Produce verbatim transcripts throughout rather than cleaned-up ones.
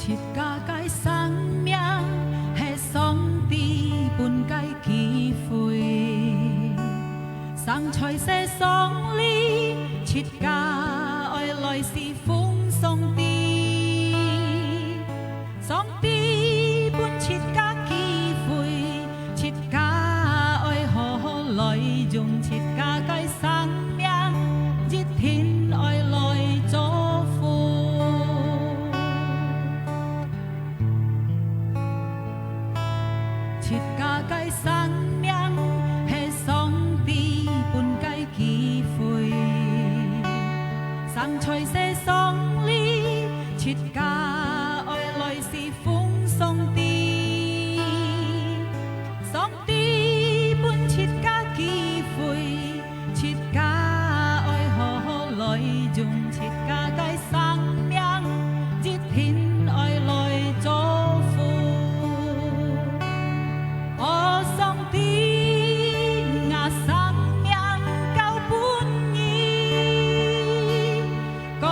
自家个生命係上帝分个機會，生在世上哩，自家愛來侍奉上帝。上帝分自家機會，自家愛好好來用自家个生命，一定愛來祝福。 自家个生命係上帝分个機會，生在世上哩，自家愛來侍奉上帝。上帝分自家機會， 自家愛好好來用自家个生命，一定愛來祝福。哦，上帝，吾生命交分你，願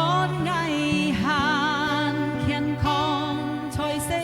𠊎還健康在世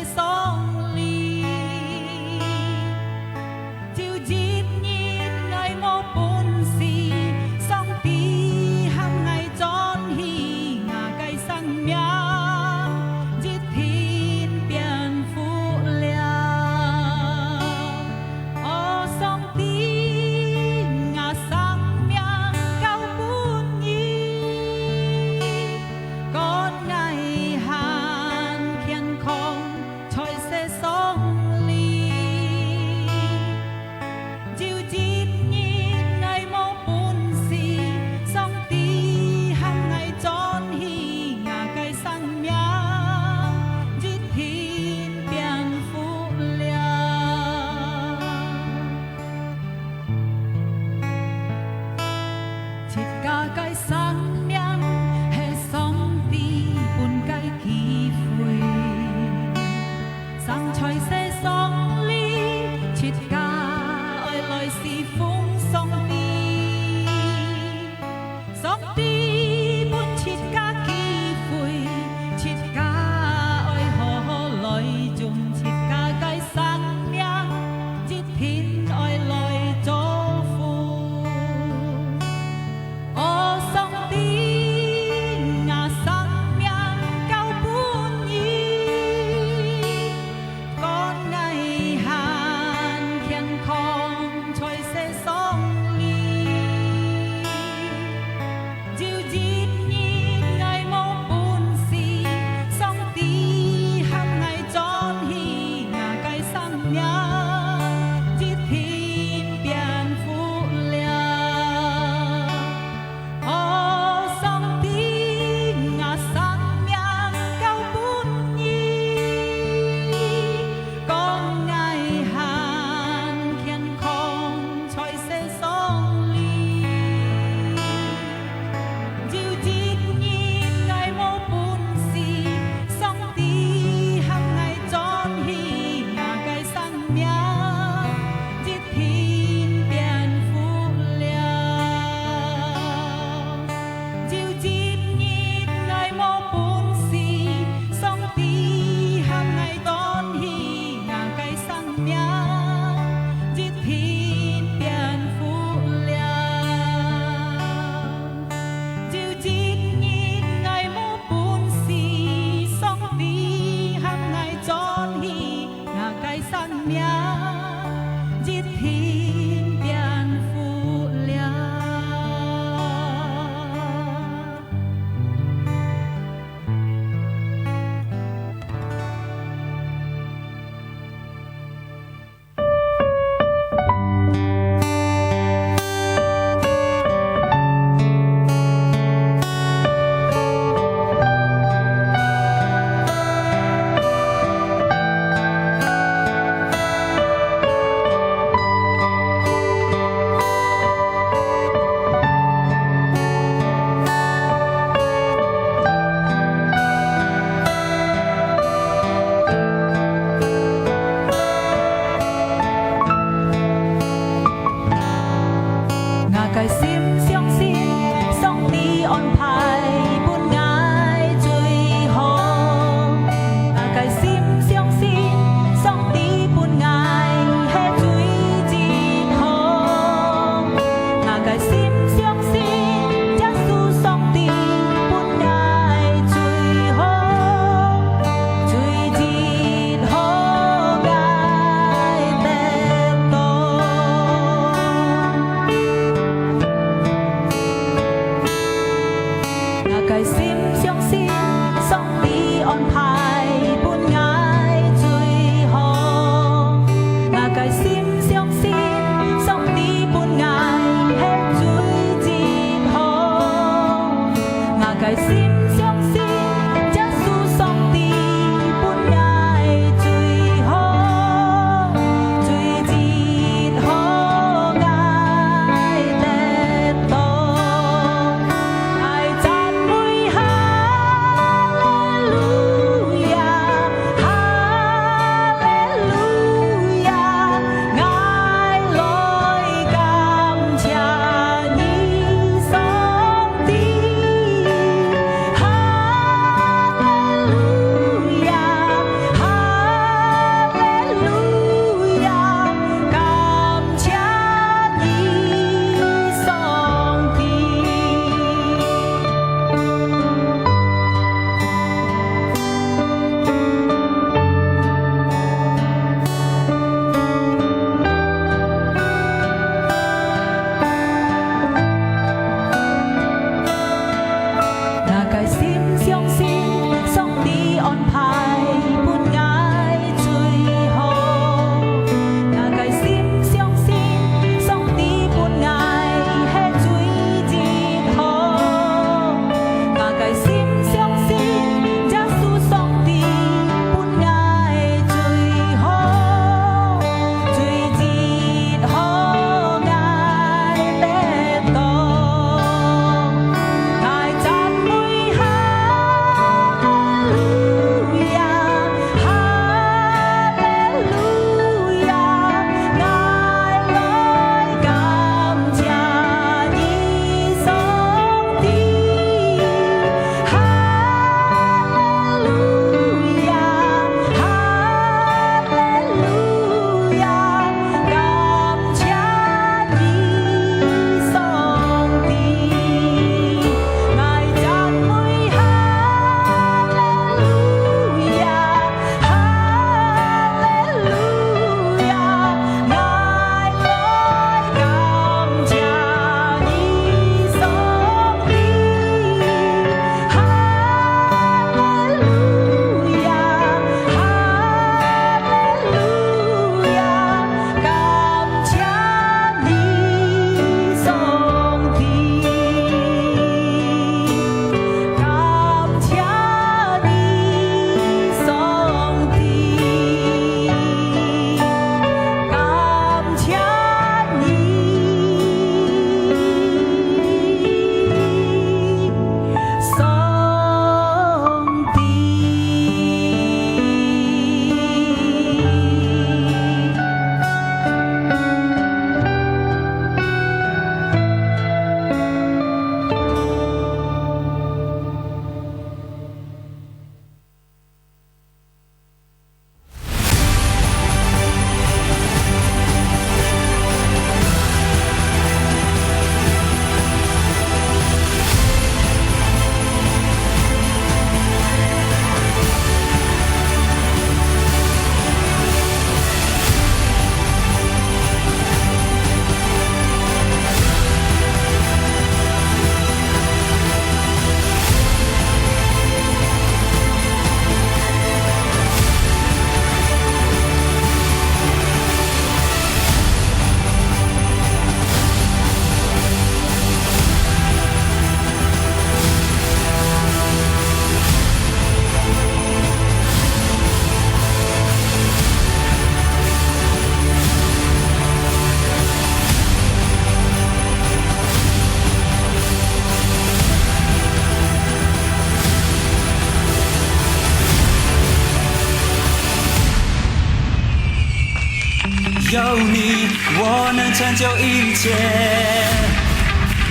有你，我能成就一切，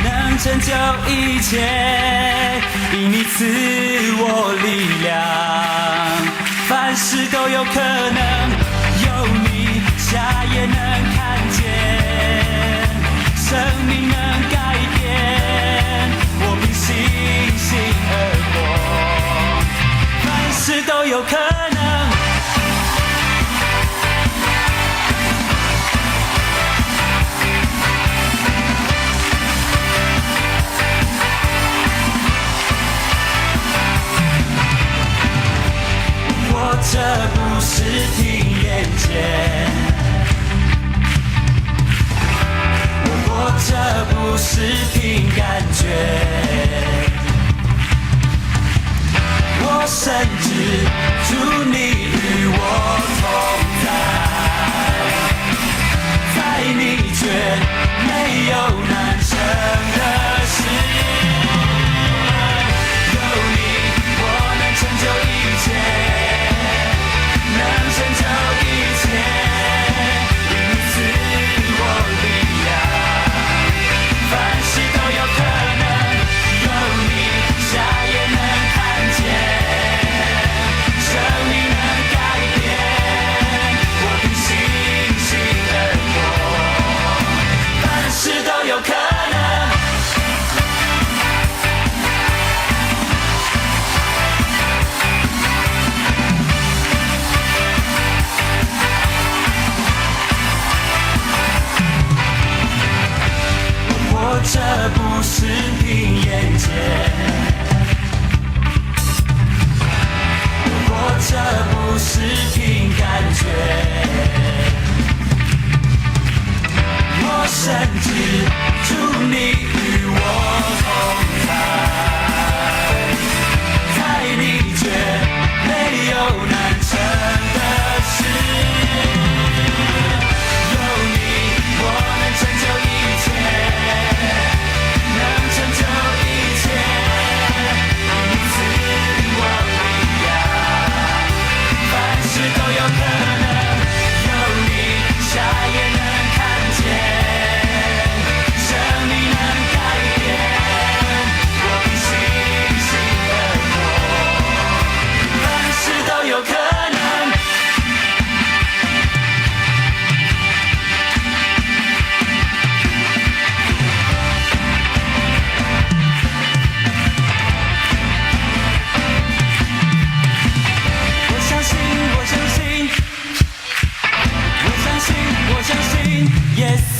能成就一切，因你赐我力量，凡事都有可能。有你，瞎眼能看见，生命能改变，我凭信心而活，凡事都有可能。 我活着不是凭眼见，我活着不是凭感觉，我深知主你与我同在，在你 却没有难成的事。有你，我能成就一切，能成就一切，因你赐我力量，凡事都有可能。有你，瞎眼能看见，生命能改变，我凭信心而活。 凡事都有可能。我活着不是凭眼见， 我活着不是凭感觉，我深知主你与我同在，在你却没有难成的事。有你，我能成就一切， 能成就一切，因你赐我力量，凡事都有可能。有你，瞎眼能看见，生命能改变，我凭信心而活，凡事都有可能。 我相信，我相信，我相信，我相信耶稣。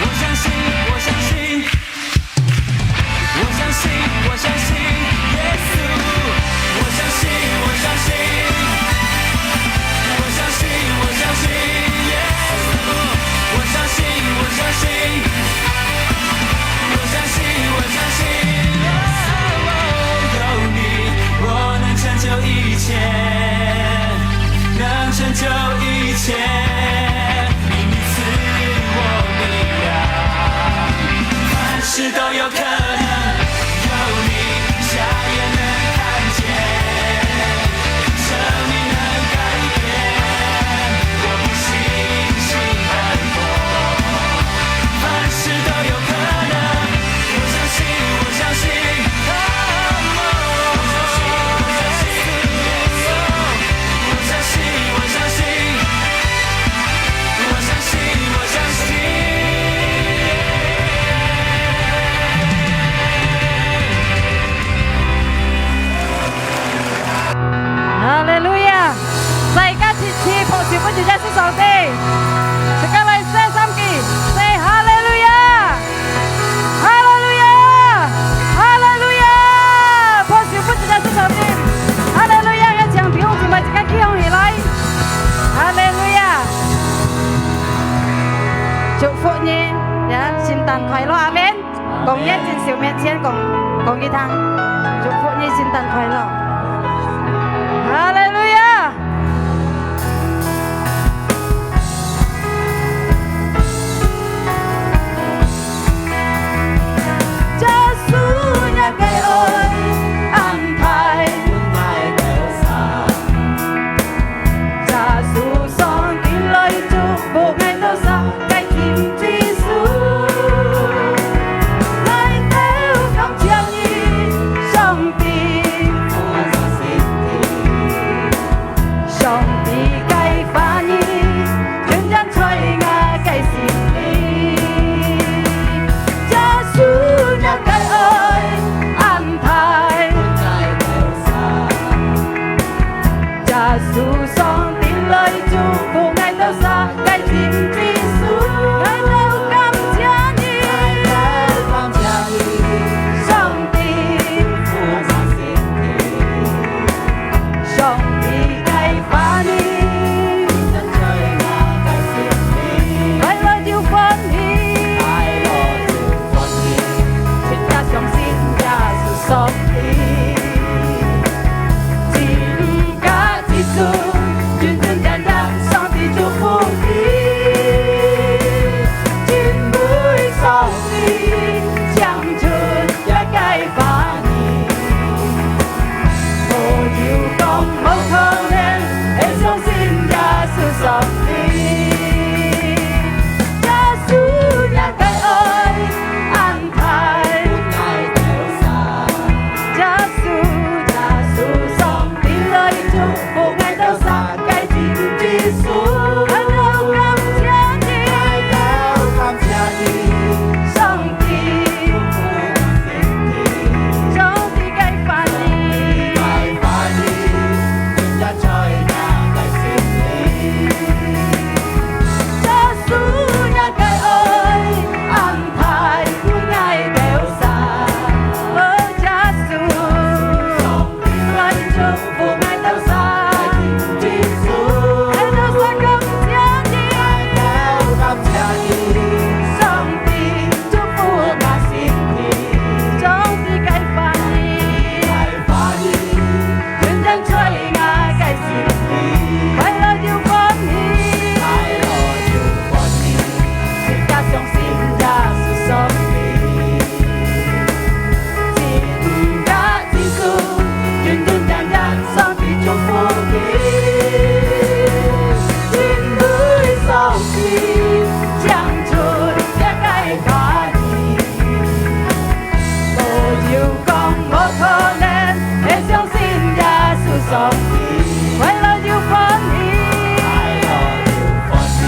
我相信，我相信，我相信，我相信耶稣。我相信，我相信，我相信，我相信耶稣。我相信，我相信。 我相信，我相信，有你，我能成就一切，能成就一切，因你赐我力量，凡事都有可能。有你，瞎眼能看见，生命能改变，我凭信心而活。 凡事都有可能。我相信，我相信，我相信，我相信，我相信，我相信，我相信。 哈利路亞！再一次拍手分主耶穌上帝。大家來say三句，say哈利路亞！哈利路亞！哈利路亞！拍手分主耶穌上帝。哈利路亞！邀請弟兄姊妹自家企䟘起來。哈利路亞！祝福你，呀，聖誕快樂，阿們。 講你正手面前講，講佢聽，祝福你聖誕快樂。哈利路亞！耶穌若个愛安排，分𠊎个生。耶穌上帝來祝福快樂又歡喜，快樂又歡喜，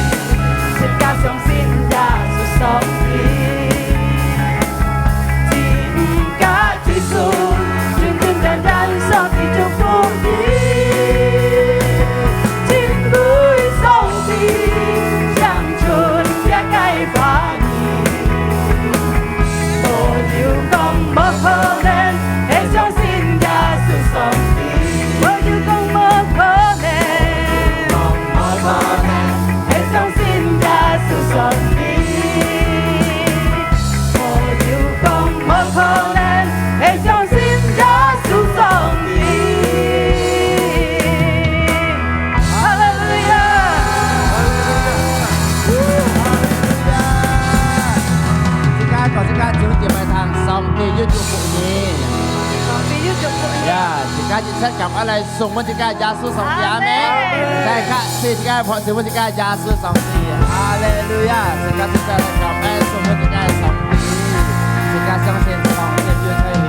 自家相信耶穌上帝。自家結束，真真正正上帝祝福你。因為上帝將全世界 無有講無可能，係相信耶穌上帝。無有講無可能，無可能，係相信耶穌上帝。無有講無可能，係相信耶穌上帝。 哈利路亞！自家講，自家姊妹聽，上帝有祝福你。上帝有祝福你。呀，自家一切感恩來送分自家耶穌上帝，阿們。阿們。再一次，自家拍手分自家耶穌上帝，哈利路亞！自家一切感恩送分自家上帝，自家相信上帝有在你。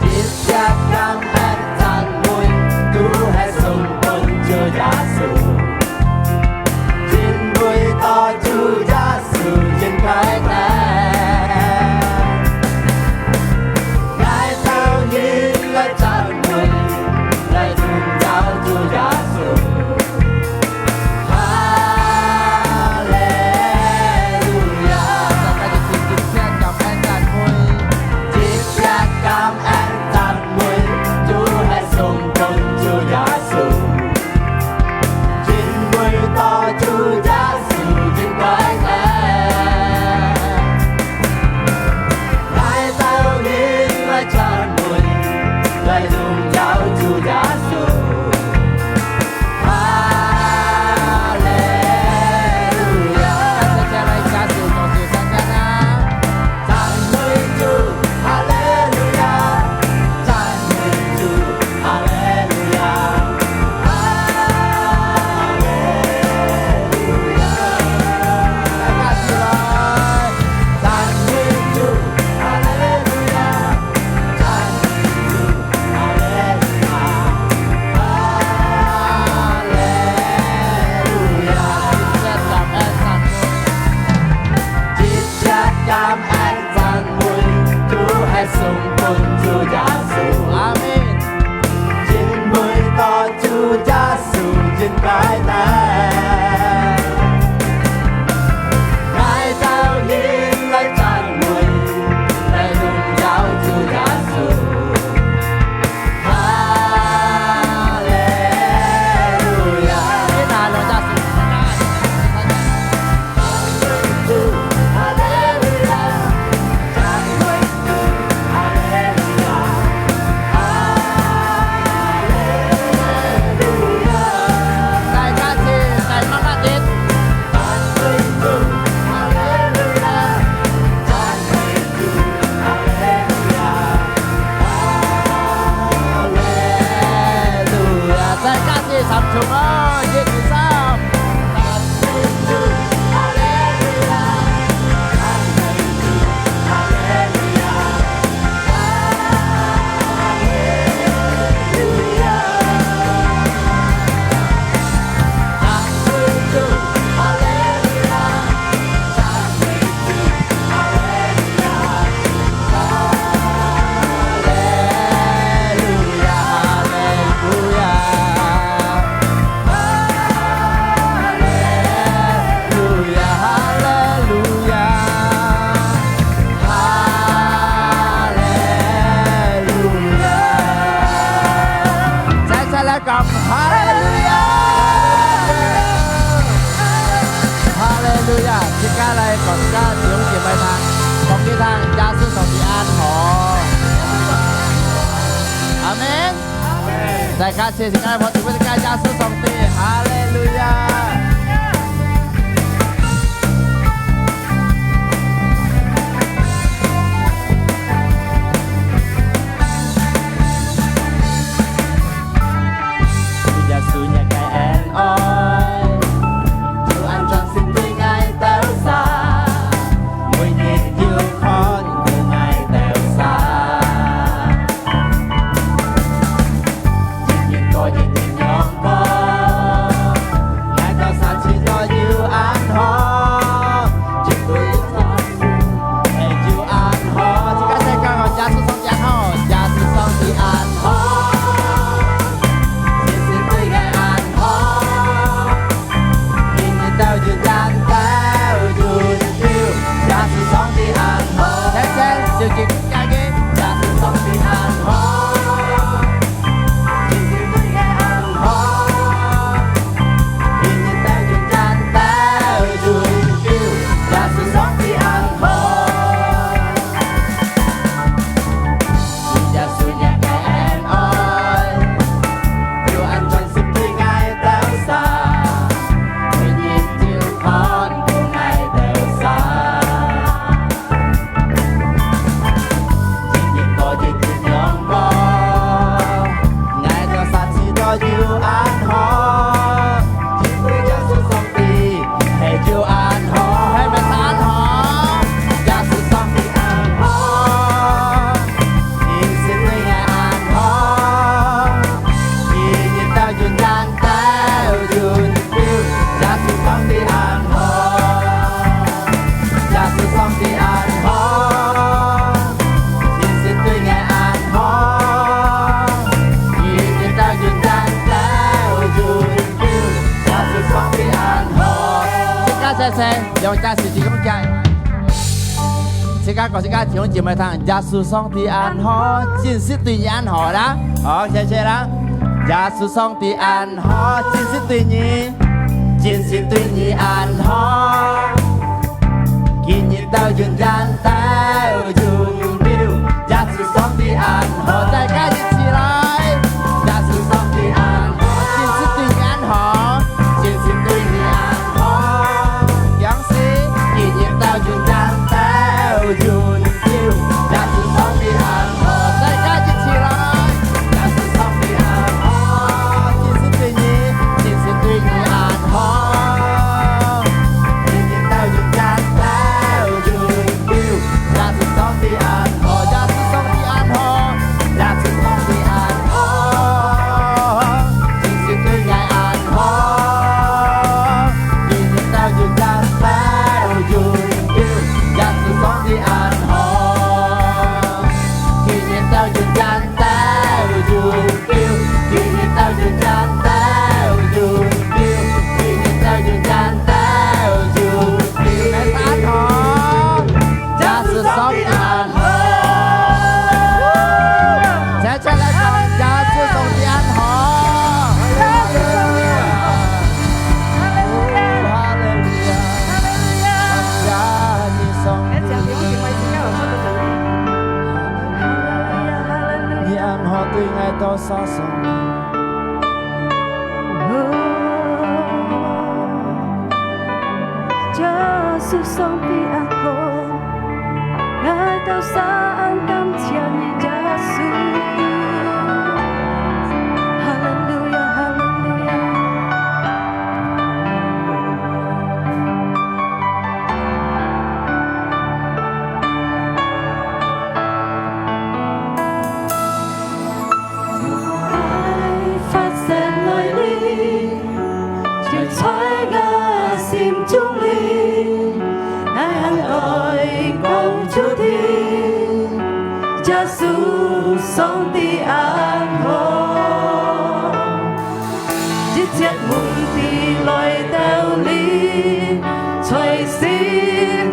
一切感恩讚美都係送分主耶穌，因為到主耶穌應該得。𠊎兜人來讚美，來榮耀主耶穌。 哈利路亞！大家一起感恩讚美。一切感恩讚美，都係送分主耶穌，因為到主耶穌應該得。𠊎兜人來讚美，來榮耀主耶穌。 哈利路亞！大家來加油，加油，加油！讚美主，哈利路亞！讚美主，哈利路亞！哈利路亞！大家起來！讚美主，哈利路亞！讚美主， 哈利路亞，哈利路亞。一切感恩讚美，一切感恩讚美，都係送分主耶穌。阿們。因為到主耶穌應該得。𠊎兜人來讚美，來榮耀主耶穌。 哈利路亞！哈利路亞！哈利路亞！哈利路亞！再加一次，再猛一點！哈利路亞！哈利路亞！ 哈利路亞！再加一次，三重哦，一二三。哈利路亞！哈利路亞！哈利路亞！哈利路亞！ 哈利路亞，哈利路亞，哈利路亞，哈利路亞，哈利路亞。再，再來講，哈利路亞！ 哈利路亞！自家來講自家弟兄姊妹聽，講佢聽，耶穌上帝恁好。阿們。阿們。再加一次，自家來拍手分自家耶穌上帝。哈利路亞！大家一起講起來。自家講自家弟兄姊妹聽，耶穌上帝恁好，真實對你恁好啦。好，謝謝啦。耶穌上帝恁好，真實對你，真實對你恁好。今日到永遠到永久，耶穌上帝恁好。大家一起來。耶穌上帝恁好，真實對你恁好，真實對你恁好。感謝。今日到永遠到永久，耶穌上帝恁好。大家一起來。耶穌上帝恁好，真實對你，真實對你恁好。今日到永遠到永久，耶穌上帝恁好，耶穌上帝恁好，耶穌上帝恁好，真實對𠊎恁好。今日到永遠到永久，耶穌上帝恁好。今日到永遠到永久，今日到永遠到永久，今日到永遠到永久。恁好。耶穌上帝恁好。再，再來講，耶穌上帝恁好。哈利路亞。哈利路亞。哈利路亞。感謝你，上帝。你恁好對𠊎多少，上帝。 耶穌上帝恁好，𠊎兜儕恁感謝你，耶穌。哈利路亞，哈利路亞。 愛發生來哩，就在𠊎心中哩，𠊎還愛講出哩，耶穌上帝恁好。一切問題來到哩，在心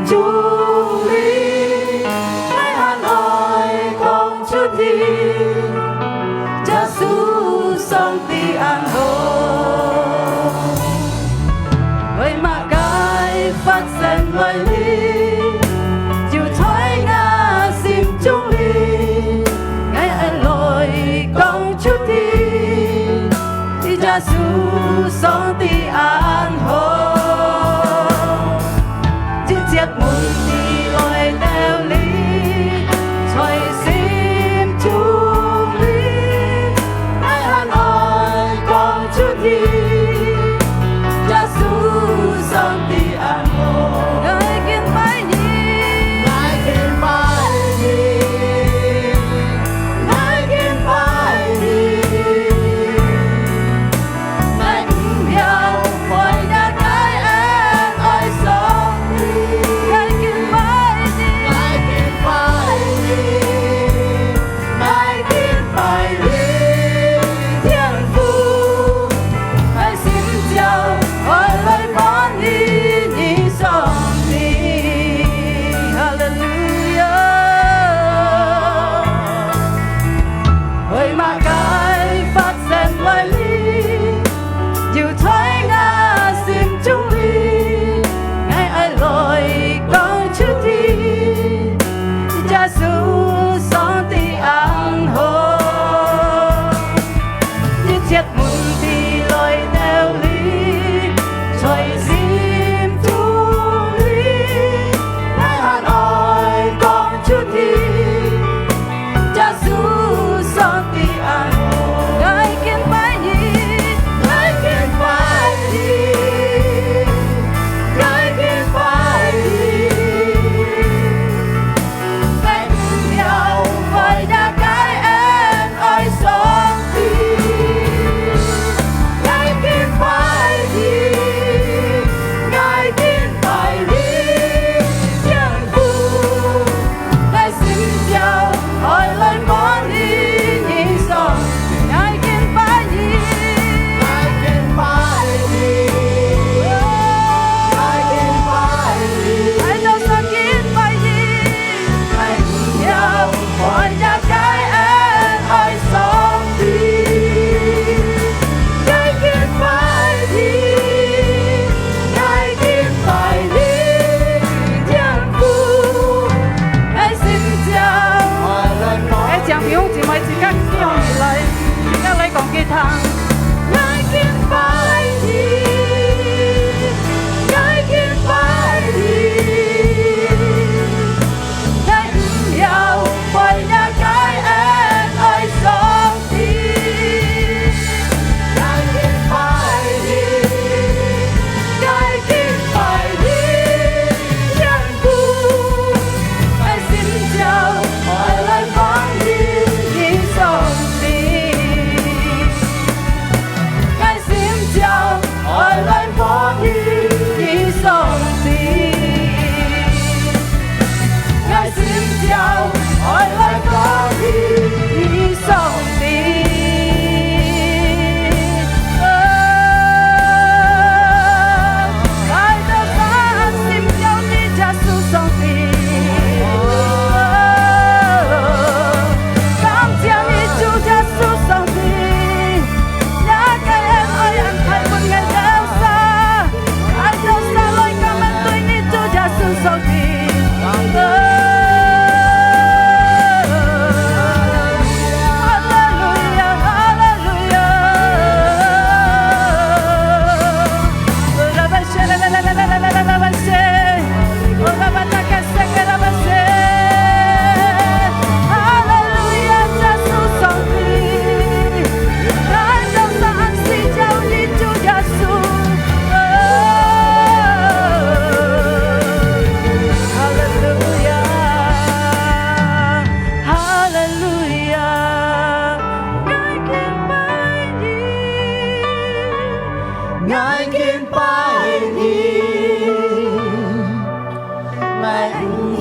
中哩，𠊎還愛講 出哩，耶穌上帝恁好。愛麼个發生來哩，就在𠊎心中哩，𠊎愛來講出哩，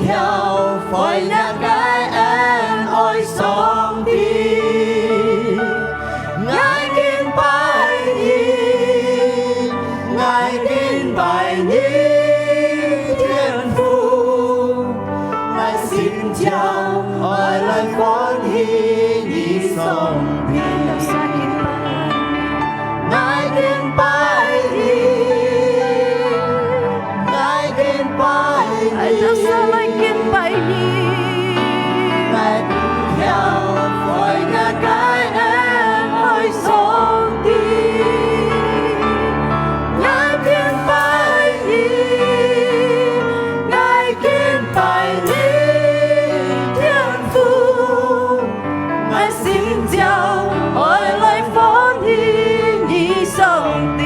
曉會若个恩愛上帝，𠊎敬拜你，𠊎敬拜你，天父，𠊎心焦愛來歡喜你上帝。 𠊎敬拜你，𠊎敬拜你。𠊎就是來敬拜你。𠊎不曉會若个恩愛上帝。𠊎敬拜你，𠊎敬拜你，天父。 𠊎心焦愛來歡喜你，上帝。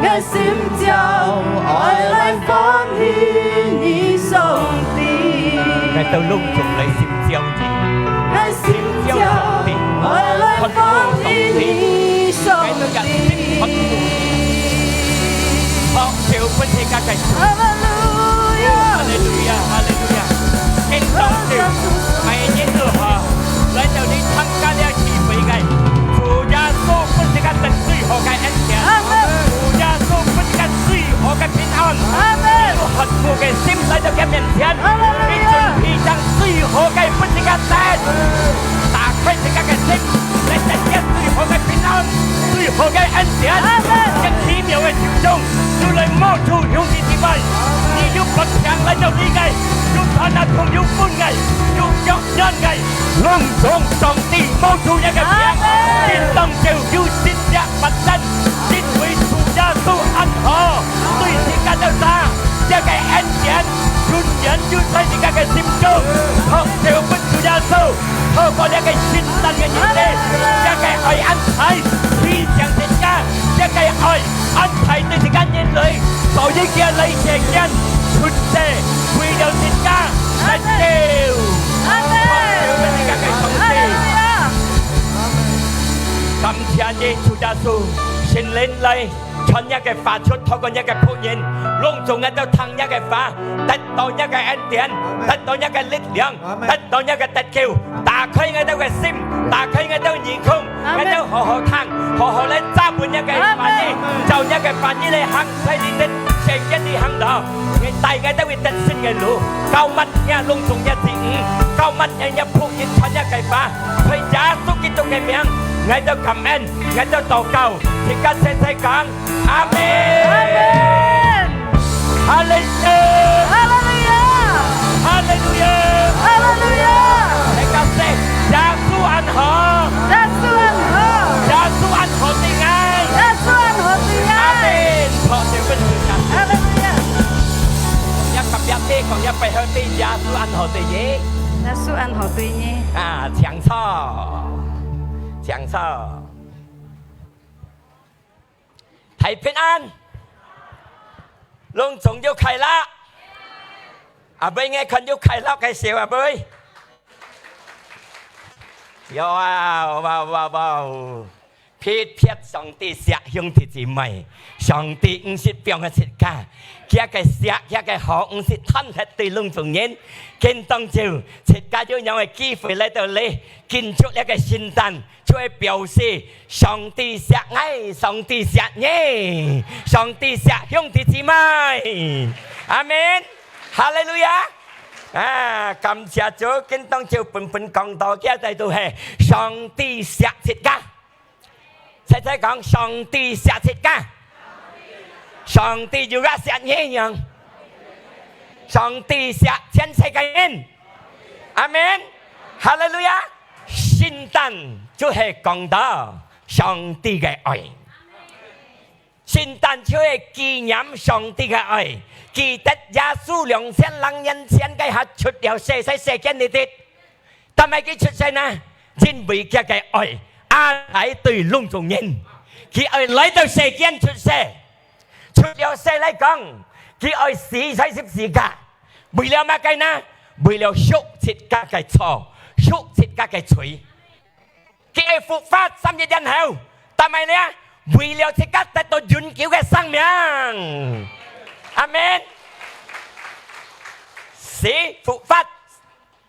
𠊎心焦愛來歡喜你，上帝。𠊎兜攏總來心焦你。𠊎心焦愛來歡喜你，上帝。 好，就分自家个主。哈利路亞！哈利路亞！哈利路亞！今朝就，每日都好，來到你參加這聚會个，主耶穌分自家得最好个恩典，阿門。主耶穌分自家最好个平安，阿門。有渴慕个心來到佢面前，哈利路亞！佢準備將最好个分自家得，打開自家个心，來得見最好个平安。 最好个恩典，阿門。這奇妙个手中，就來摸住兄弟姊妹。你有發病來到你个，有傳啊痛有分个，有腳軟个，攏總上帝摸住這个病，阿門。今當晝有神蹟發生，因為主耶穌恁好，對自家兜儕，這个恩典永遠就在自家个心中，托就分主耶穌。 透過這个聖誕个日子，這个愛恁大，去想自家，這个愛恁大對自家人類，所以佢來世間出世，為了自家來救。阿門。感謝你，主耶穌，聖靈來。 傳若个話出，透過若个僕人，攏總𠊎兜聽若个話，得到若个恩典，阿門。得到若个力量，阿門。得到若个得救，打開𠊎兜个心，打開𠊎兜耳空，阿門。𠊎兜好好聽，好好來抓穩若个話語，阿門。照若个話語來行，在你个世界裡行道，𠊎帶𠊎兜會得勝个路，交乜若攏總若子女，交乜若若僕人傳若个話，在耶穌基督个名，𠊎兜感恩。 𠊎兜禱告，自家齊齊講，阿門。阿門。哈利路亞。哈利路亞。哈利路亞。哈利路亞。大家說，耶穌恁好。耶穌恁好。耶穌恁好對𠊎。耶穌恁好對𠊎。阿門。好，請問主耶穌。哈利路亞。若隔壁个講，若背後个，耶穌恁好對你。耶穌恁好對你。啊，請坐。 請坐。大平安，攏總有快樂。阿妹，𠊎看有快樂个笑，阿妹。有啊，哇，哇，哇。特別上帝惜兄弟姊妹，上帝毋識放下自家，佢个惜，佢个好，毋識斷忒對攏總人。今當晝，自家有恁樣个機會來到這，慶祝這个聖誕， 就係表示上帝惜𠊎，上帝惜你，上帝惜兄弟姊妹。阿門。哈利路亞。啊，感謝主，今當晝本本講道，佢个態度係上帝惜自家。齊齊講，上帝惜自家。上帝有个惜你一樣。上帝惜全世界人。 阿門。哈利路亞。聖誕就係講到上帝个愛。聖誕就係紀念上帝个愛。記得耶穌兩千零年前該下出了世，在世間裡底。但係佢出世呢，因為佢个愛，阿爸對攏總人，佢愛來到世間出世。 出了世來講，佢愛死在十字架，為了麼个呢？為了贖自家个錯，贖自家个罪。佢愛復活三日以後，但係呢，為了自家得到永久个生命。阿門。死、復活，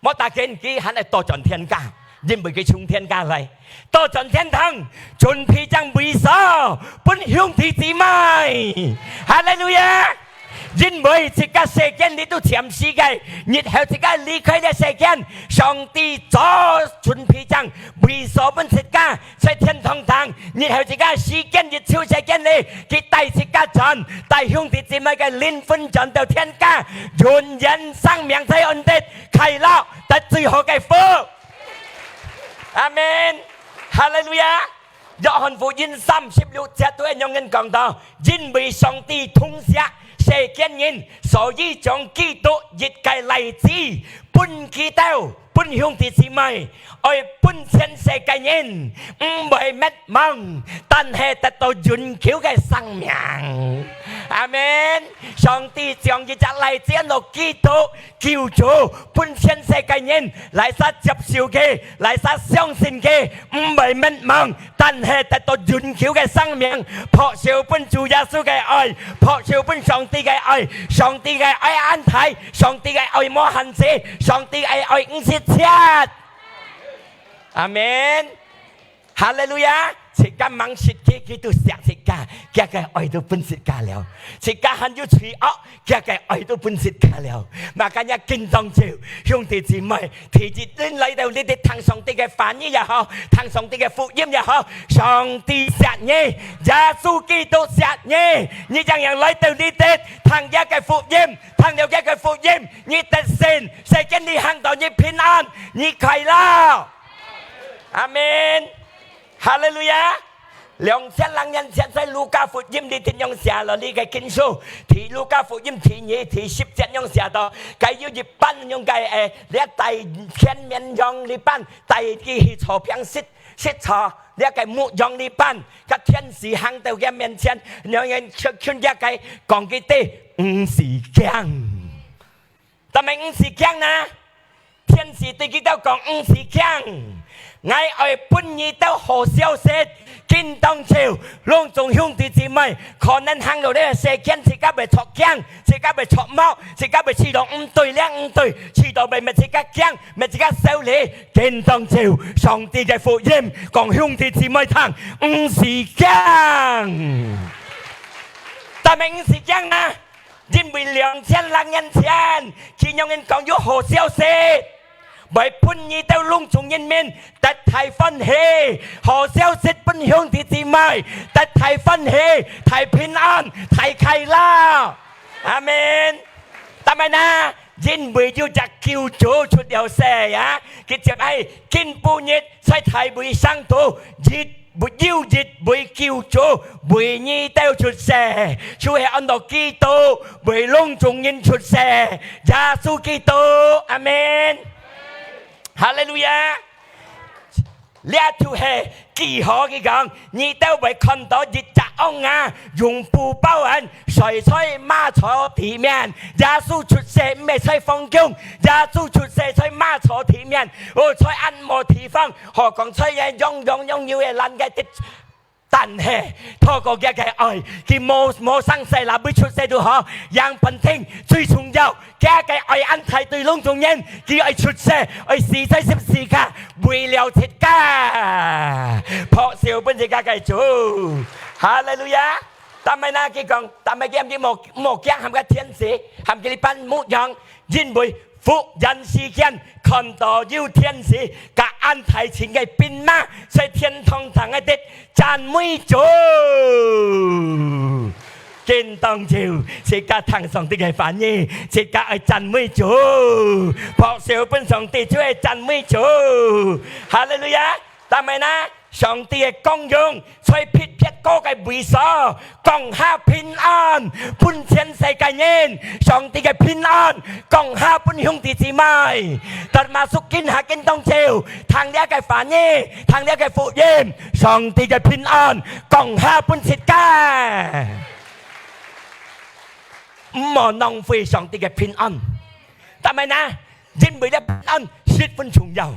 無打緊，佢還愛倒轉天家，因為佢從天家來，倒轉天堂，準備正位所分兄弟姊妹。哈利路亞！因為自家世間裡肚暫時个，日後自家離開這世間，上帝早準備正位所分自家。 在天堂頂，日後自家時間一抽世間裡，佢帶自家轉，帶兄弟姊妹个靈魂轉到天家，永遠生命在安息，快樂，得最好个福。阿門。哈利路亞。約翰福音三十六節都恁樣講到，因為上帝痛惜世間人，所以將基督一个倈子分佢兜，分兄弟姊妹， 愛分全世界人毋會滅亡，但係得到永久个生命。阿門。上帝將一隻倈子安到基督救主，分全世界人來儕接受佢，來儕相信佢，毋會滅亡，但係得到永久个生命。拍手分主耶穌个愛，拍手分上帝个愛，上帝个愛恁大，上帝个愛無限制，上帝个愛毋識䆀。 阿門。哈利路亞！自家吂識佢，佢都惜自家，佢个愛都分自家了。自家還有罪惡，佢个愛都分自家了。Makanya今當晝，兄弟姊妹，第一輪來到這裡聽上帝个話語也好，聽上帝个福音也好，上帝惜你，耶穌基督惜你，你正樣來到這裡聽這个福音，聽了這个福音，你得勝，世間裡行到你平安，你快樂。 阿門。哈利路亞。兩千零年前，在路加福音裡點樣寫了這个經書？在路加福音第二、第十節樣寫到，該有一班樣个，誒，這帶前綿羊這班，帶佢去草坪食，食草，這个牧羊這班，个天使行到佢面前，樣樣去，去這个講佢兜，毋使驚。 但係毋使驚哪，天使對佢兜講：「毋使驚，𠊎愛分你兜好消息。」今當晝，攏總兄弟姊妹，可能行到這个世間，自家會著驚，自家會著毛，自家會試到毋對，這毋對，試到會搣自家驚，搣自家愁慮。今當晝，上帝个福音講兄弟姊妹聽，毋使驚。但係毋使驚哪， 因為兩千零年前，佢樣人講有好消息，會分你兜攏總人民得大歡喜。好消息分兄弟姊妹，得大歡喜，大平安，大快樂。阿門。但係呢，因為有隻救主出了世啊，佢就係今晡日在大衛城肚，一 有一位救主為你兜出世，就係安到基督，為攏總人出世，耶穌基督。阿門。哈利路亞。這就係記號，佢講，你兜會看到一隻羊啊，用布包恁，睡在馬槽地面。耶穌出世毋係在皇宮，耶穌出世在馬槽地面，哦，在恁無地方， 何況在這樣樣樣有个爛个地，但係透過佢个愛，佢無，無生細倈，會出世都好，樣般定最重要。佢个愛恁大對攏總人，佢愛出世，愛死在十字架，為了自家，拍手分自家个主。哈利路亞！但係呢，佢講，但係佢喊佢莫，莫驚，喊个天使，喊佢這班牧羊， 因為忽然時間看到有天使，甲恁大陣个兵馬在天堂頂个地讚美主。今當晝，自家聽上帝个話語，自家愛讚美主，拍手分上帝，就愛讚美主。哈利路亞！但係呢， 上帝个光榮在別別个个位所，降下平安，分全世界人。上帝个平安，降下分兄弟姊妹。Termasuk今下今當晝，聽這个話語，聽這个福音，上帝个平安，降下分自家。毋好浪費上帝个平安。但係呢， 因為這平安十分重要。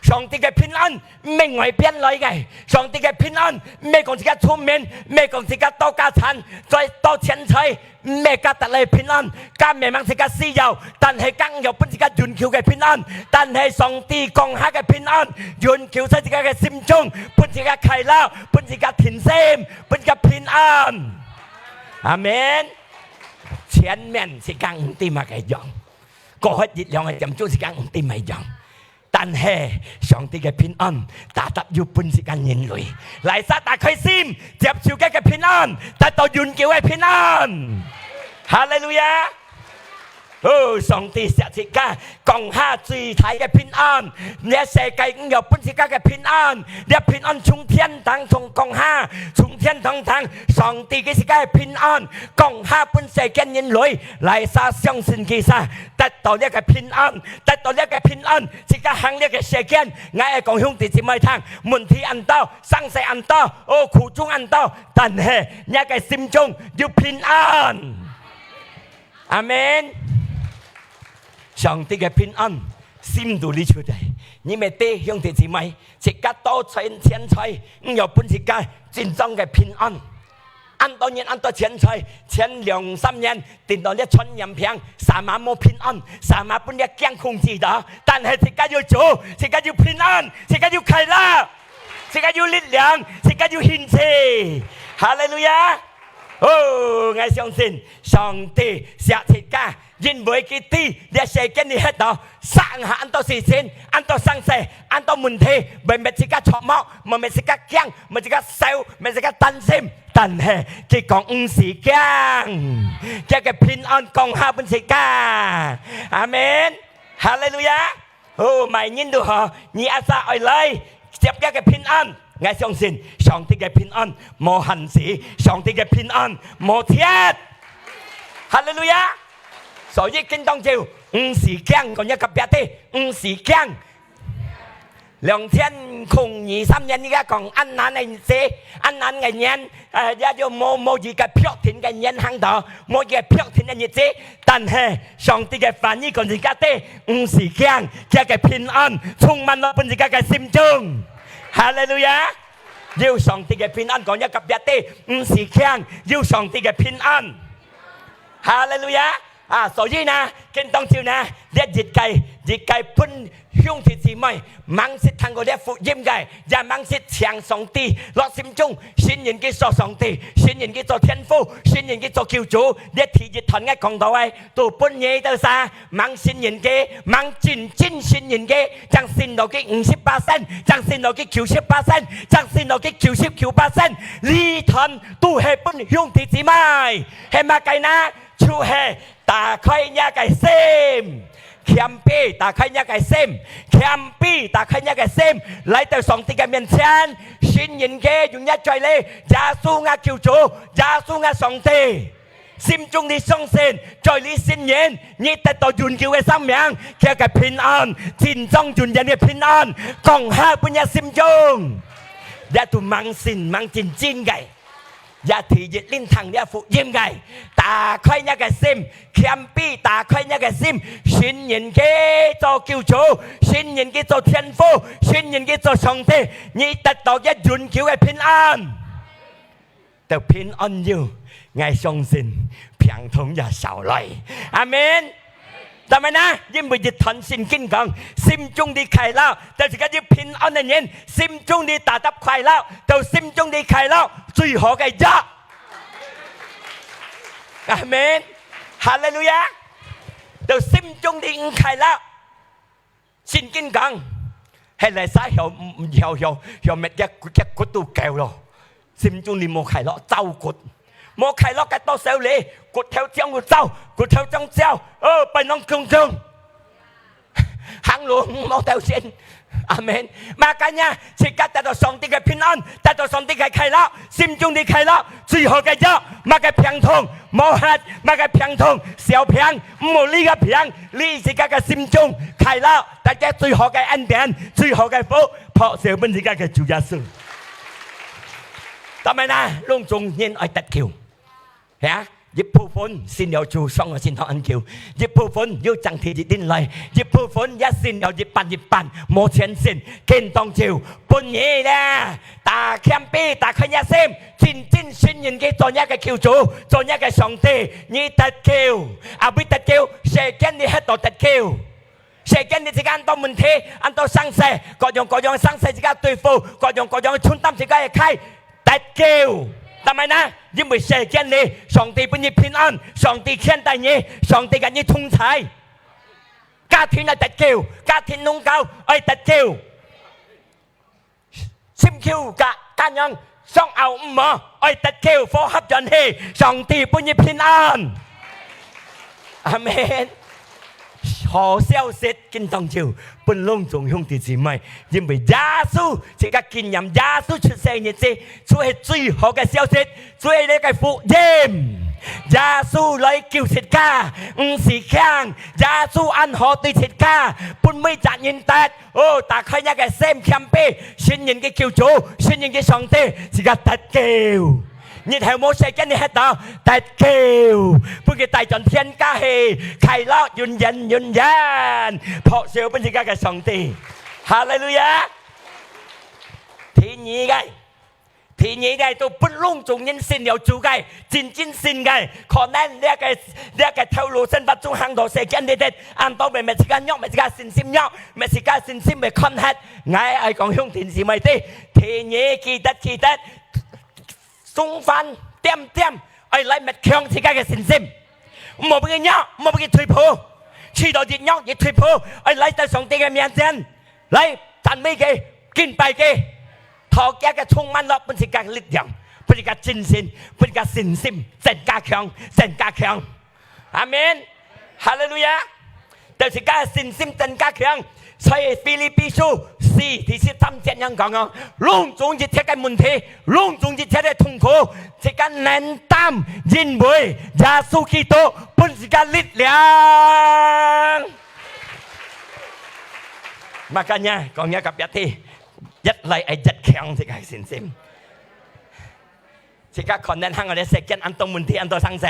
上帝个平安毋係外邊來个，上帝个平安毋係講自家聰明，毋係講自家多家產，再多錢財，毋係加得來平安，加毋係吂自家需要，但係更有分自家永久个平安。但係上帝降下个平安，永久在自家个心中，分自家快樂，分自家定心，分自家平安。阿門。前面自家毋知麼个樣，過去一兩个點鐘自家毋知麼个樣。 但係上帝个平安，tetap有分自家人類。哪儕打開心，接受佢个平安，得到永久个平安。哈利路亞！哦，上帝惜自家，降下最大个平安。這世界毋有分自家个平安，這平安從天頂從降下，從天堂頂，上帝佢自家个平安，降下分世間人類。哪儕相信佢儕，得到這个平安，得到這个平安， 自家行這个世間，𠊎愛講兄弟姊妹聽，問題恁多，生死恁多，哦，苦衷恁多，但係若个心中有平安。阿門。上帝个平安，心肚裡就在。你乜知兄弟姊妹，自家多錢錢財，毋有分自家真正个平安。 恁多人恁多錢財，前兩三年，聽到這傳染病，sama無平安，sama分這驚控制到。但係自家有主，自家有平安，自家有快樂，自家有力量，自家有興趣。哈利路亞！哦，𠊎相信上帝惜自家，因為佢知這世間裡歇到，生下恁多事情，恁多生死，恁多問題，會搣自家著目，會搣自家驚，搣自家愁，搣自家擔心。 但係佢講毋使驚，佢个平安降下分自家。阿門。哈利路亞。哦，麼人都好，你asal愛來接佢个平安。𠊎相信上帝个平安無限制，上帝个平安無忒。哈利路亞。所以今當晝毋使驚，講若隔壁知，毋使驚。 兩千空二三年，你个講恁難个日子，恁難个年，呃，也就無，無一个確定个年行到，無一个確定个日子。但係上帝个話語講自家知，毋使驚，佢个平安充滿了分自家个心中。哈利路亞！有上帝个平安，講若隔壁知，毋使驚，有上帝个平安。哈利路亞！ 啊，所以呢，今當晝呢，這一个，一个分兄弟姊妹，吂識聽過這福音个，也吂識請上帝落心中，信任佢做上帝，信任佢做天父，信任佢做救主。這第一段个講道个，都分你兜儕，吂信任佢，吂真真信任佢，正信到佢五十巴仙，正信到佢九十巴仙，正信到佢九十九巴仙，這段都係分兄弟姊妹，係麼个呢？ 就係打開若个心，謙卑打開若个心，謙卑打開若个心，來到上帝个面前，信任佢，用若嘴裡，耶穌𠊎救主，耶穌𠊎上帝。心中裡相信，嘴裡承認，你得到永久个生命，佢个平安，真正永遠个平安，降下分若心中。這都吂信吂真真个。 也第一輪聽這福音个，打開若个心，謙卑打開若个心，信任佢做救主，信任佢做天父，信任佢做上帝，你得到一永久个平安。到平安有，𠊎相信病痛也少來。阿門。 但係呢，因為一段聖經講，心中的快樂，就係該有平安个人，心中的tetap快樂，就心中的快樂最好个藥。阿門。哈利路亞。就心中的快樂。聖經講，係哪儕曉，曉，曉，曉搣个，个骨都夠咯。 心中裡無快樂，燥骨。無快樂个多少哩，骨頭像有燥，骨頭像燥，哦，背囊空空。行路無頭先。阿門。Makanya，自家得到上帝个平安，得到上帝个快樂，心中的快樂，最好个藥，麼个病痛，無忒，麼个病痛，小病，無這个病，這自家个心中快樂，大家最好个恩典，最好个福，拍手分自家个主耶穌。 當然啦，攏總人愛得救，係啊，一部分信了主，上了聖堂恁久，一部分又爭地一定來，一部分也信了一半一半，無全信，緊當就分你啦。打謙卑，打開若心，真正信任佢做若个救主，做若个上帝，你得救，啊，會得救，世間你歇到得救。 世間你自家恁多問題，恁多生事，各樣各樣生事自家對付，各樣各樣重擔自家个開，得救。但係呢，因為世間你，上帝分你平安，上帝牽帶你，上帝跟你同在。家庭愛得救，家庭弄搞愛得救。 心臼甲，甲樣上拗毋好，愛得救，和合原氣，上帝分你平安。阿門。好消息，今當晝分攏總兄弟姊妹，因為耶穌自家經驗，耶穌出世日子，就係最好个消息，就係這个福音。耶穌來救自家，毋使驚，耶穌恁好對自家，分每隻人得。 哦，打開若个心謙卑，信任佢救主，信任佢上帝，自家得救。日後無世間你歇到，得救，分佢帶轉天家去，快樂永遠永遠，拍手分自家个上帝。哈利路亞！第二个， 第二个，都分攏總人信了主个，真正信个，可能這个，這个頭路生活中行到世間裡底，恁多會搣自家弱，搣自家信心弱，搣自家信心會看忒。𠊎愛講兄弟姊妹知，第二，記得，記得，中飯點點，愛來搣強自家个信心。毋好分佢弱，毋好分佢退步，試著越弱越退步，愛來到上帝个面前。 來讚美佢，敬拜佢，討佢个充滿落，分自家力量，分自家精神，分自家信心增加強，增加強。阿門。哈利路亞。就自家信心增加強。所以腓立比書四第十三節恁樣講哦，攏總一切个問題，攏總一切个痛苦，自家能擔，因為耶穌基督分自家力量。 Makanya，講若隔壁聽，越來越越強自家个信心。自家可能行到這世間，恁多問題，恁多生事，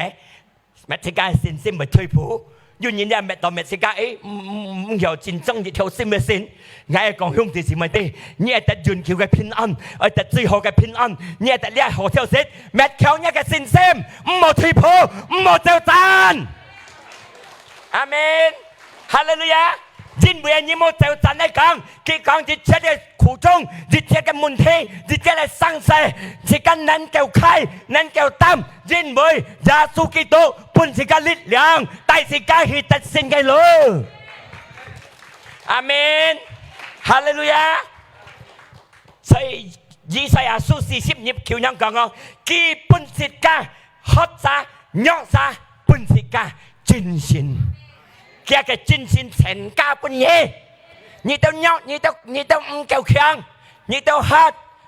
搣自家个信心會退步。有人也搣到搣自家，誒，毋，毋，毋曉真正一條心个信。𠊎講兄弟姊妹知，你愛得永久个平安，愛得最好个平安，你愛得這好消息，搣強若个信心，毋好退步，毋好走散。阿門。 哈利路亞！因為你無走散來講，佢講一切个苦衷，一切个問題，一切个生事，自家能夠開，能夠擔，因為耶穌基督分自家力量，帶自家去得勝个路。阿門。哈利路亞！所以以賽亞書四十二九恁樣講哦，佢分自家 學者、弱者分自家精神，佢个精神增加分你。你兜弱，你兜，你兜毋夠強，你兜核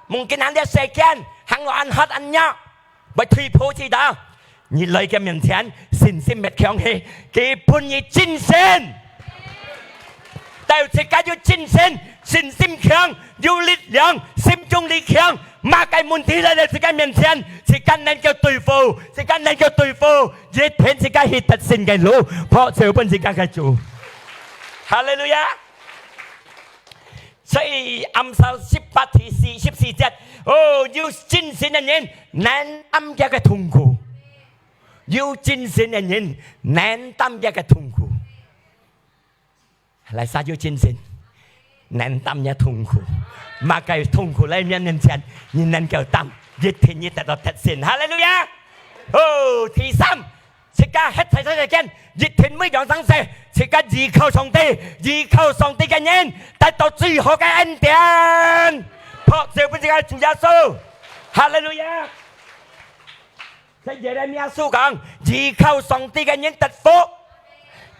，mungkin行這世間，行到恁核恁弱，會退步去到。你來佢面前，信心搣強去，佢分你精神。 到自家有精神，信心強，有力量，心中力強，麼个問題來到自家面前，自家能夠對付，自家能夠對付，一定自家去得勝个路，拍手分自家个主。哈利路亞！所以Amsal十八第四，十四節，哦，有精神个人，能擔佢个痛苦。有精神个人，能擔佢个痛苦。 來，儕有精神，能擔若痛苦。麼个痛苦來面前，你能夠擔，一定你得到得勝。哈利路亞！哦，第三，自家歇在世間，一定每樣生事，自家依靠上帝，依靠上帝个人，得到最好个恩典。拍手分自家主耶穌。哈利路亞！ 在耶利米亞書講，依靠上帝个人得福，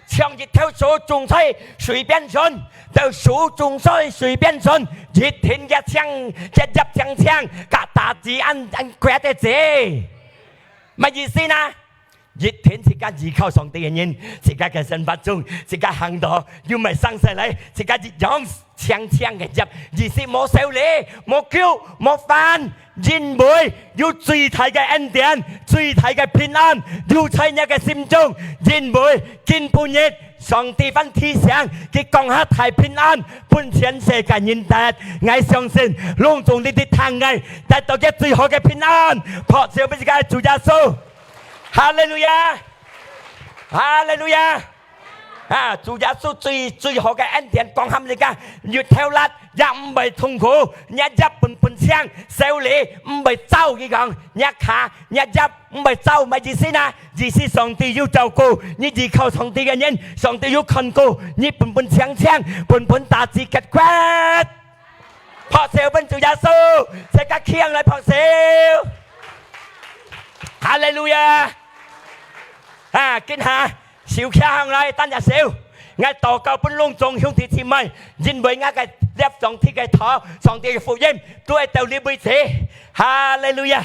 像一頭手種在水邊上，就手種在水邊上，一定佢青，佢葉青青，甲打子恁，恁快得子。麼意思呢？一定自家依靠上帝个人，自家个生活中，自家行到，又毋係生出來，自家一樣青青个葉，意思無修理，無救，無煩，因為有最大个恩典，最大个平安，有在你个心中，因為今晡日 上帝還提醒，佢降下大平安，分全世界人得。𠊎相信，攏總你兜聽个，得到佢最好个平安，拍手分自家主耶穌。哈利路亞！哈利路亞！啊，主耶穌最，最好个恩典，降下你兜，越頭辣，也毋會痛苦，日日本本青，修理，毋會走，佢講，日下，日日 毋會走，麼个意思呢？意思上帝有照顧，你依靠上帝个人，上帝有看顧，你本本青青，本本打子結果。拍手分主耶穌，自家企起來拍手。哈利路亞！啊，今下，手擎䟘來，單隻手。𠊎禱告分攏總兄弟姊妹，因為𠊎个貼上帝个道，上帝个福音，都係到你為止。哈利路亞！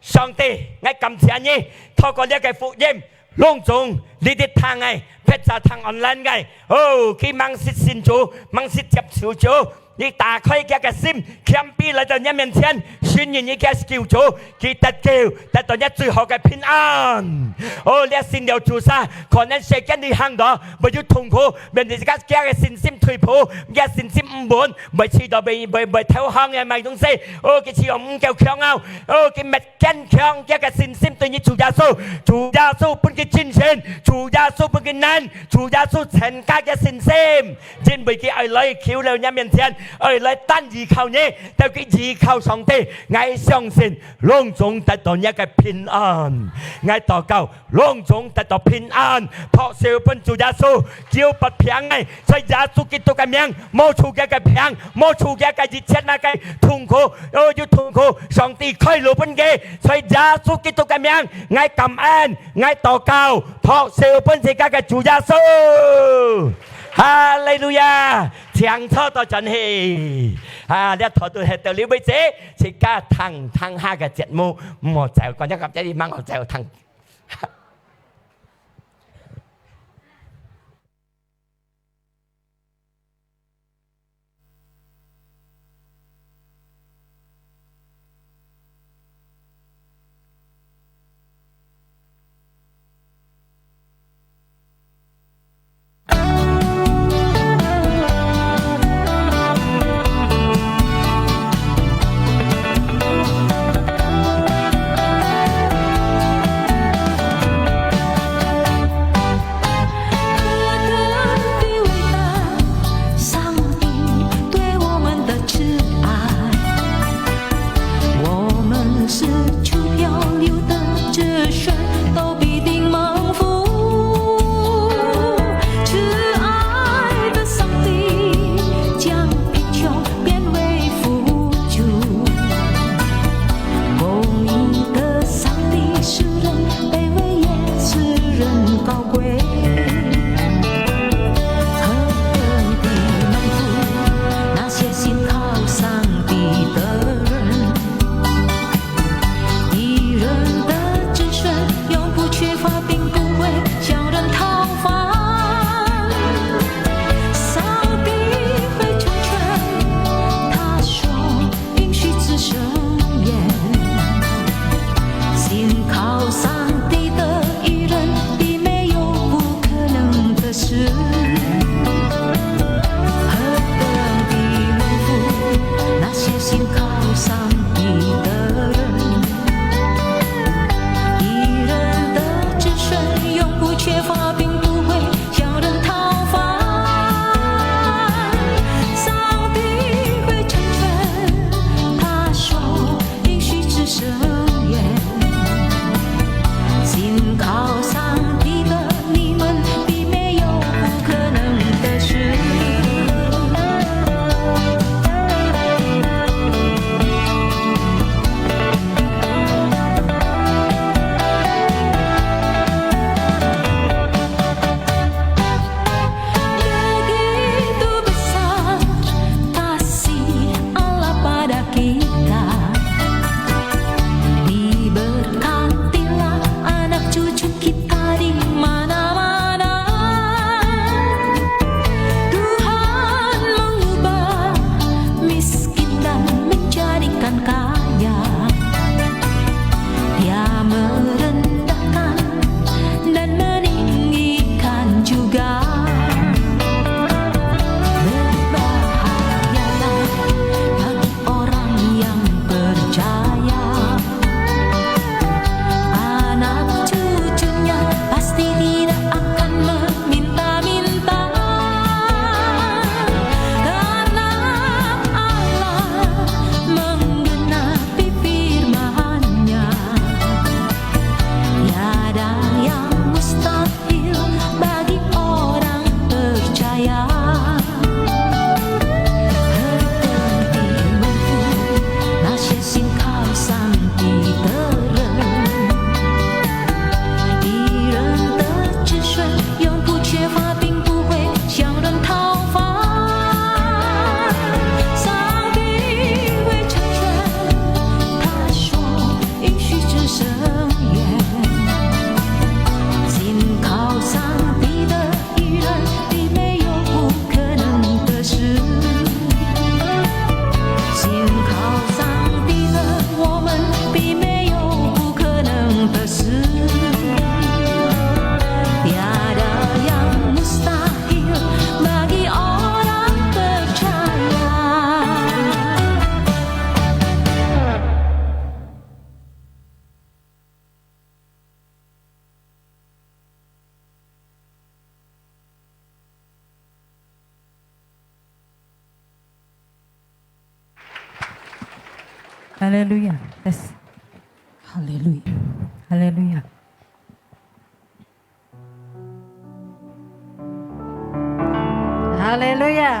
上帝，𠊎感謝你，透過這个福音，攏總你兜聽个，別儕聽online个，哦，佢吂識信主，吂識接受主，你打開佢个心，謙卑來到你面前，信任你个救主，佢得救，得到你最好个平安。哦，你信了主啥，可能世間你行到，會有痛苦，面對自家个信心退步，你个信心毋穩，會試到會，會，會投降个買東西，哦，佢試到毋夠強壯，哦，佢乜 堅強佢个信心對你主耶穌，主耶穌分佢精神，主耶穌分佢能，主耶穌增加佢信心。因為佢愛來求了你面前，愛來單依靠你，到佢依靠上帝，𠊎相信，攏總得到你个平安。𠊎禱告，攏總得到平安，拍手分主耶穌，九百病个，在耶穌基督个名，無出佢个病，無出佢个一切那个痛苦，哦，有痛苦， 上帝開路分佢，在耶穌基督个名，𠊎感恩，𠊎禱告，拍手分自家个主耶穌。哈利路亞！請坐到轉去。啊，這道都係到這為止，自家聽，聽下个節目，毋好走，講一個節目，毋好走，聽。哈利路亞，yes。哈利路亞，哈利路亞。 哈利路亞！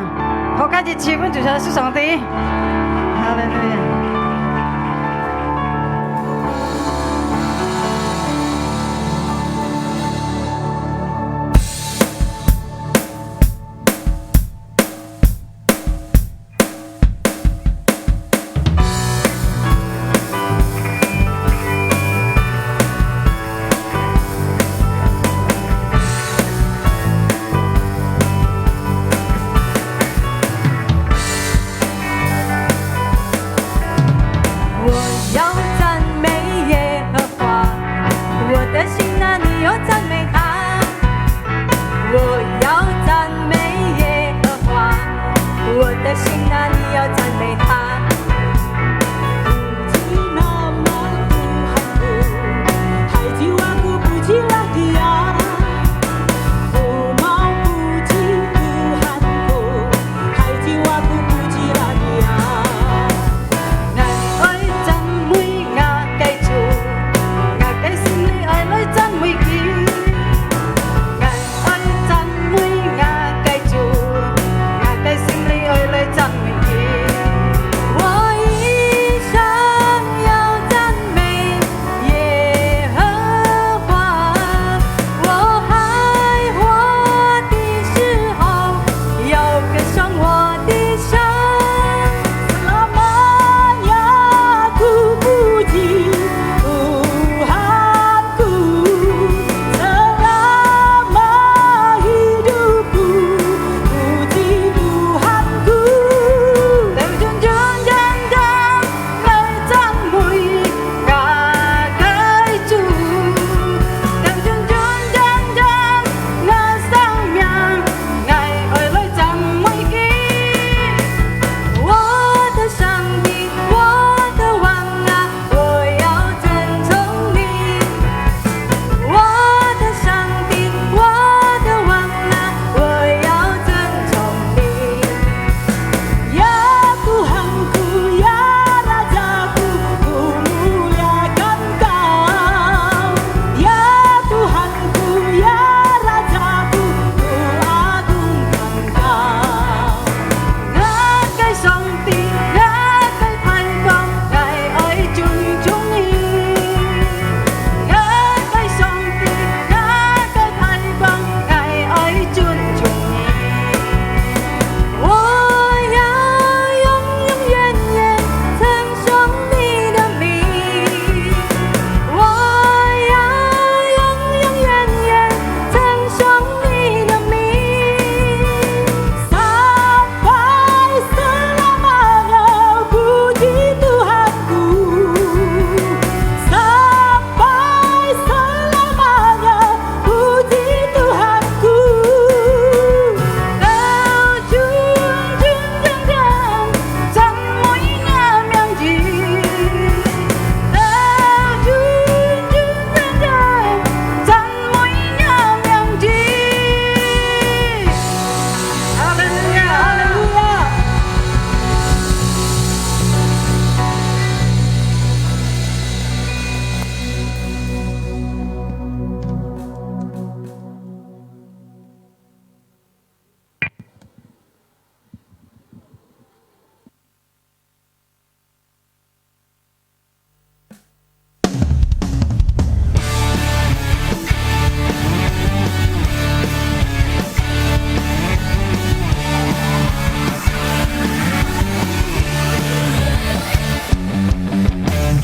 好，家己七分主耶穌上帝。哈利路亞！我要赞美耶和华，我的心啊，你要赞美他。我要赞美耶和华，我的心啊，你要赞美他。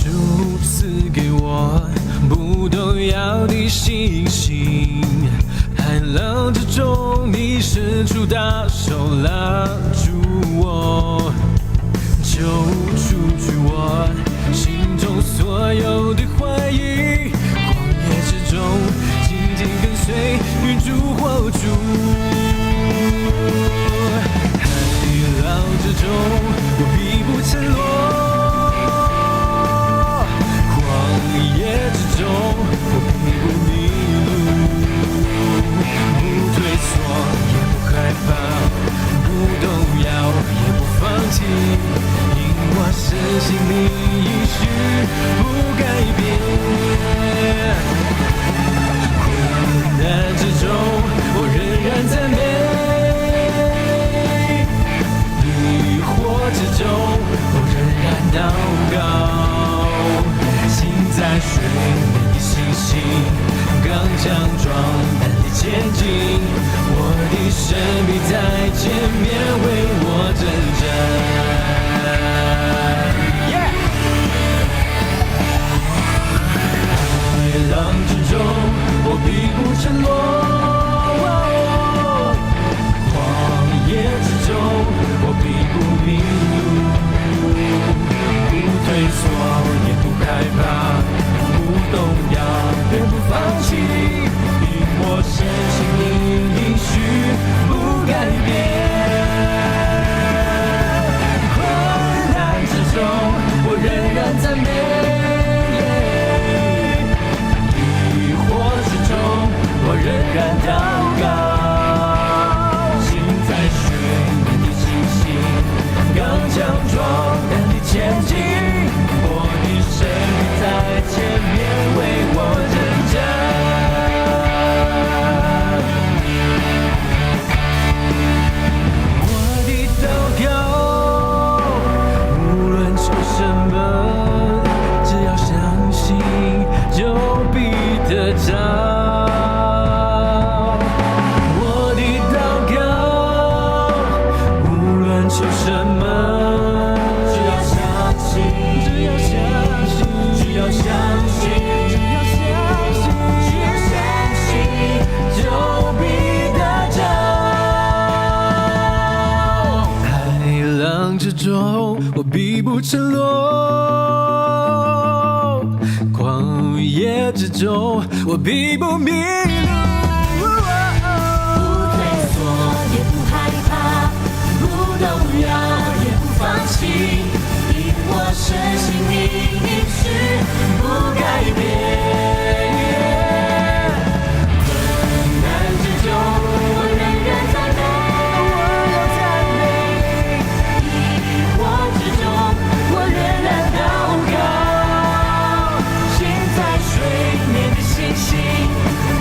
主赐给我不动摇的信心，寒冷之中你伸出大手拉住我，救赎主我心中所有的怀疑，旷野之中紧紧跟随，与主火柱。海浪之中，我必不沉落。旷野之中，我必不迷路。不退缩，也不害怕，不动摇，也不放弃，因我深信你与在前面为我征战。海浪之中，我必不沉落。 旷野之中，我必不迷路。不退缩，也不害怕，不动摇，也不放弃，因我深信你应许不改变。困难之中，我仍然赞美。 疑惑之中，我仍然祷告。心在水面的信心，刚强壮胆的前进。我的生命在前面为我征战。 我的祷告，无论求什么，只要相信，就必得着。我的祷告，无论求什么，只要相信，只要相信，只要相信，只要相信，只要相信，就必得着。 海浪之中，我必不沉落；旷野之中，我必不迷路。不退缩，也不害怕，不动摇，也不放弃，因我深信你应许不改变。 困难之中，我仍然赞美。疑惑之中，我仍然祷告。心在水面的信心，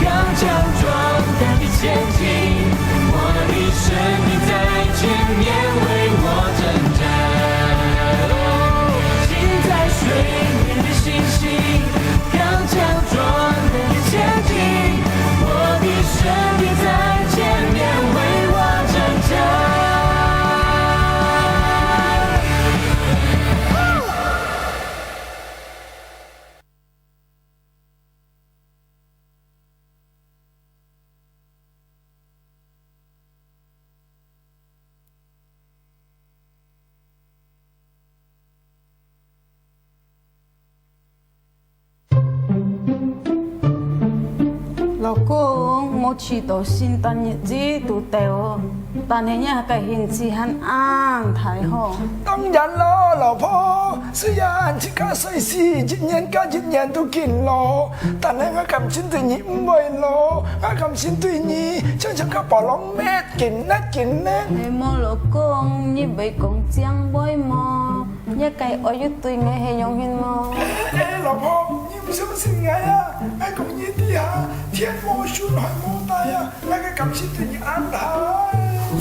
刚强壮胆的前进。我的生命在前面为我征战。心在水面的信心， 刚强壮胆的前进，我的生命在前面为我征战。 老公，無試著聖誕日子都到，但係若个興趣還恁大吼。當然囉，老婆，雖然自家歲數一年甲一年都緊老，但係𠊎甘心對你毋會老，𠊎甘心對你常常甲保冷寐 緊咧，緊咧。係無老公，你會講正話無？若个愛又對𠊎係樣形無？欸，欸，老婆，你毋相信𠊎啊？𠊎講你知啊，天無巡，海無大啊，𠊎个感情對你恁好。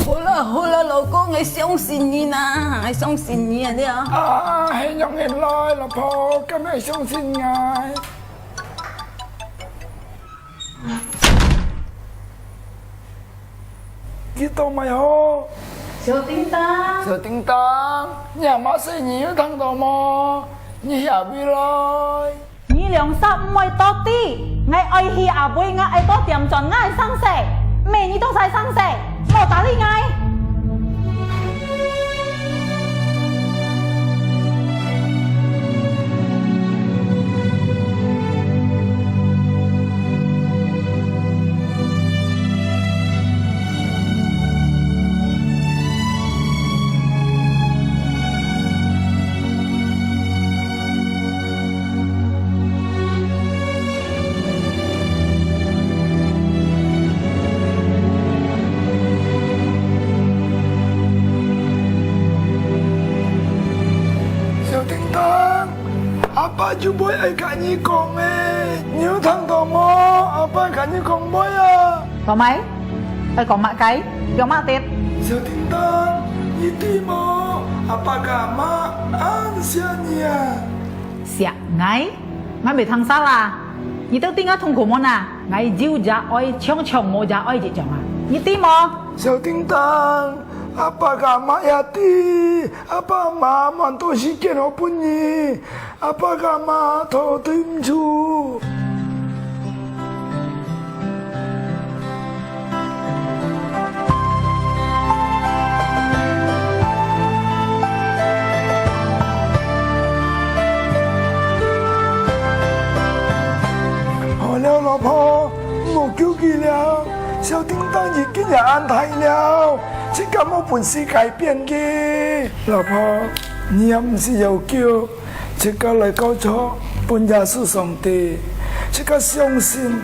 好啦，好啦，老公，𠊎相信你啦，𠊎相信你啊，了。啊，係樣形來，老婆，敢愛相信𠊎？ 你到麼个好？小叮噹。小叮噹，你阿姆細人有聽到無？你去哪位來？你兩儕毋會到底，𠊎愛去哪位，𠊎愛到店轉𠊎个生死，毋係你到儕生死，莫搭理𠊎。 小叮噹，阿爸有話愛甲你講欸，你有聽到無？阿爸甲你講話啊！講麼个？愛講麼个？講麼个？小叮噹，你知無？阿爸甲阿姆恁惜你啊！惜𠊎？ 𠊎毋係聽煞啦！你兜知𠊎痛苦無哪？𠊎有也愛，像像無也愛一樣啊！你知無？小叮噹，阿爸阿媽也知，阿爸阿媽滿多時間好分你，阿爸阿媽都對毋住。 好了，老婆，莫救佢了。小叮噹已經也恁大了，自家無本事改變佢。老婆，你也毋使憂愁，自家來交託分耶穌上帝，自家相信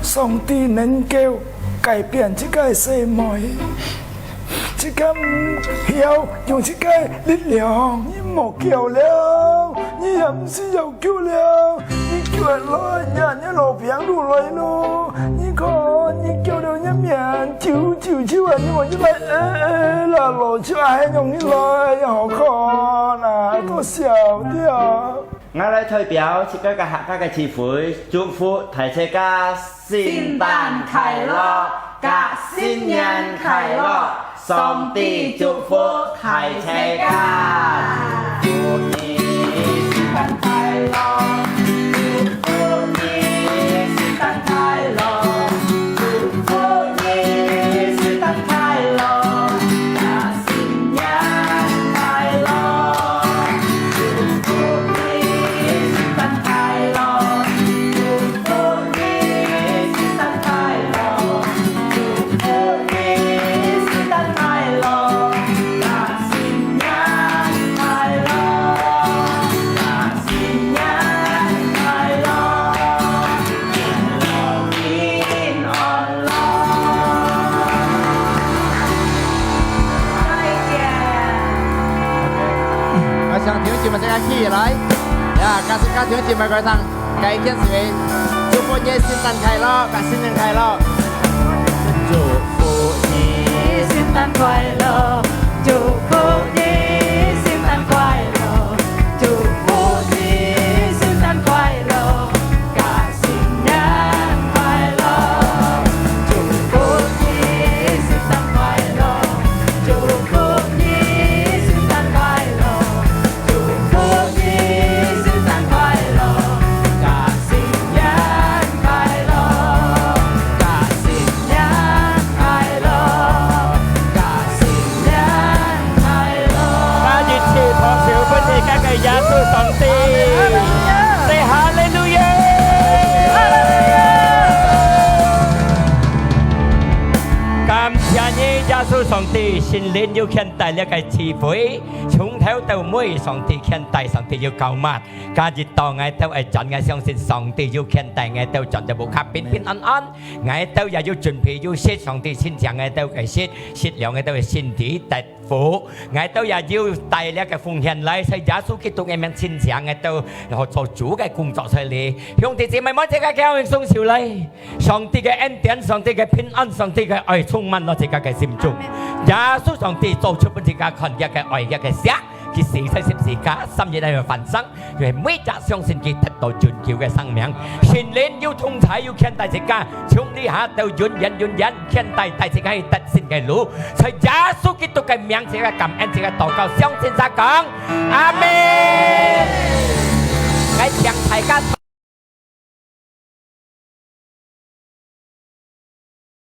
上帝能夠改變自家个細妹。 自家毋曉用自家个力量，你莫噭了，你也毋使憂愁了，你噭來呀，你老病都來咯。你看，你噭了，你面皺皺皺啊，你望起來，呃，呃，啦，老皺啊，還容易來，好看啊，都笑掉。 𠊎來代表自家个客家个聚會，祝福大自家聖誕快樂，甲新年快樂，上帝祝福大自家。祝福你聖誕快樂，祝福你聖誕快樂，祝福你聖誕快樂。 新年快樂，祝福你新年快樂，祝福你新年快樂，祝福你新年快樂，新年快樂。 新年快樂，平安樂。再見。啊，向弟兄姊妹大家起來。呀，感謝弟兄姊妹，各位上，該一件事情，祝福你聖誕快樂，甲新年快樂。祝福你聖誕快樂，祝福你聖誕快樂。 祝福你聖誕快樂，甲新年快樂。祝福你聖誕快樂，祝福你聖誕快樂，祝福你聖誕快樂，甲新年快樂，甲新年快樂，甲新年快樂。把一切拍手分自家个耶穌上帝。Say哈利路亞！哈利路亞！感謝你，耶穌上帝，聖靈又牽帶這个聚會，從頭到尾，上帝牽帶，上帝又教導。今日到𠊎兜愛轉，𠊎相信上帝又牽帶𠊎兜轉到屋下平平安安。 𠊎兜也有準備，有食，上帝親像𠊎兜个食，食了𠊎兜个身體得福。𠊎兜也有帶這个奉獻來，在耶穌基督个名親像𠊎兜好做主个工作在這。兄弟姊妹，每一个叫人雙手來，上帝个恩典，上帝个平安，上帝个愛充滿了自家个心中。阿門。耶穌上帝做出分自家看見个愛，个惜。 佢死在十字架，三日後又翻生，因為每隻相信佢得到永久个生命。聖靈又同在，又牽帶自家，從這下到永遠永遠，牽帶帶自家去得勝个路。在耶穌基督个名，自家感恩，自家禱告，相信再講，阿門。𠊎請大家